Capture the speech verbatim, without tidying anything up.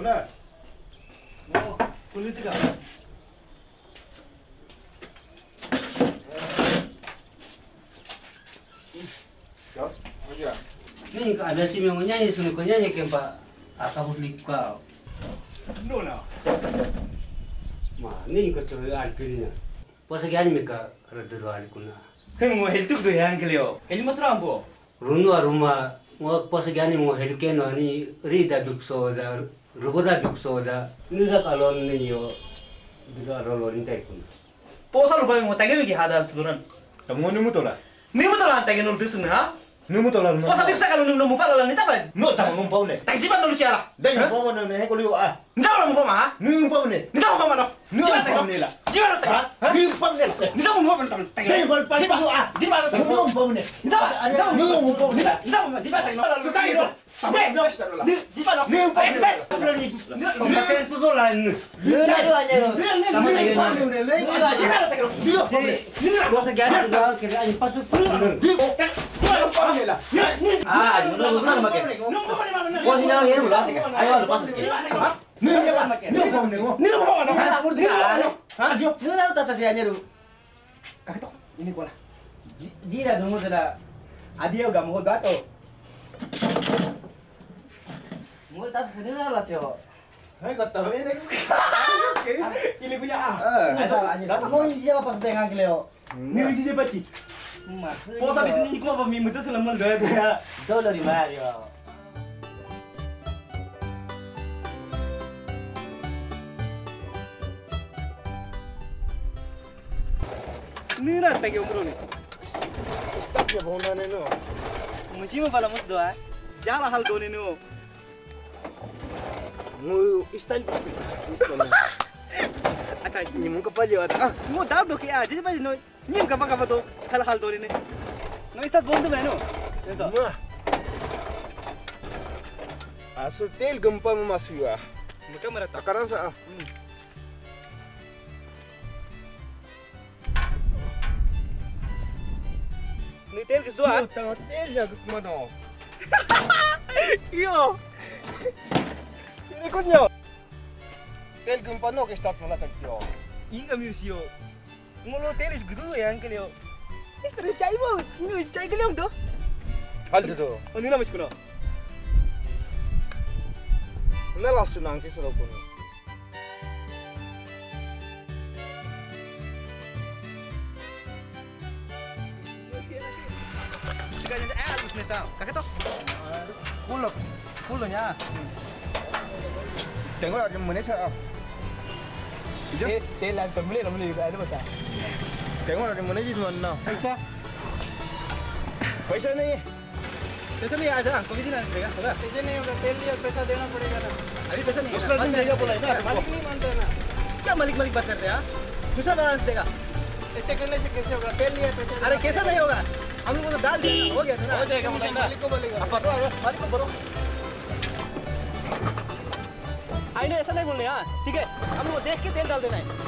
Mo, kulit ka. Ni ka ana si me mo nyanya sunu ko nyanya kempa aka butli ka. No na. Ma, ni ko cho an kini na. Posa gani me ka radu ro ali kuna. Hei mo hel tuk do yang kelio. Hel mas rambo. Runu aruma mo posa gani mo hel keno ani rida bikso da ruboda bikso da. Nira kalon ni yo. Bira rolon tai kuna. Posa lupa mo tagi mi ki hadan suluran. Kamu ni mutola. Ni mutola tagi nul tisun ha. Ni mutola. Posa biksa kalau nul mupa la ni tapa. No tama ngum paune. Tai jiban dulu siala. Dai ngum paune ne ko liu ah. Nda lo ngum pa ma. Ni ngum paune. Nda ngum pa ma no. Ni ngum paune la. Jiban tai. Ha? Ni ngum paune la. Nda ngum paune tai. Dai ngum paune. Jiban tai. Ni ngum paune. Nda. Ni ngum paune. Nda ngum jiban tai no. Sutai no. Ini kola. Ji-, jira dungu tela. Adio ga mo dato. Mo ta se ni la cho. Hai kata ini. Ini punya ah. Mo jira pas dengan kelio. Ni jije pachi. Ma. Posa bis ni kuma pa mi mutu sala mal doya doya. Dollar Mario. Nira tagi umro ni. Stop ya bona ne no. Muji mo pala mus doa. Jala hal done no. Mo style. Style. Acha ni mo kapal yo ata. Mo dab do ke aje baj no. Ni mo kapa kapa do. Hal hal done ne. No istat bondu meno. Eso. Ma. Asu tel gempa mo masuya. Muka merata. Takaran sa. Ni tel kis doan. Tel ya mano. Iyo. Ini kunyo. Tel gempa no ke start mala tak yo. Inga musio. Ngolo tel is gudu ya angkel yo. Istri chai bo. Ni chai kelio do. Hal do. Oni na mas kuno. Na last nang ke suro kuno. Kulo, kulo nya. Tengo la mune sa. Eh, te la tomle, tomle, ayo bata. Tengo la mune jis manna. Paisa? Paisa nahi hai. पैसा नहीं आया था, हमको भी नहीं आना पड़ेगा, होगा? पैसे नहीं होगा, तेल लिया, पैसा देना पड़ेगा ना। अभी पैसा नहीं है। दूसरा दिन देगा बोला है ना। मालिक नहीं मानता है ना। क्या मालिक मालिक बात करते हैं, हाँ? दूसरा दिन आना देगा। ऐसे करने से कैसे होगा? तेल लिया, पैसा देना पड़ेगा। अरे कैसा नहीं होगा? हम लोग को तो डाल दिया, हो गया था ना। हो जाएगा, बोला ना। मालिक को बोलेगा। अब पकड़ो, मालिक को बोलो। आईने ऐसा नहीं बोलने, हाँ? ठीक है, हम लोग देख के तेल डाल देना है।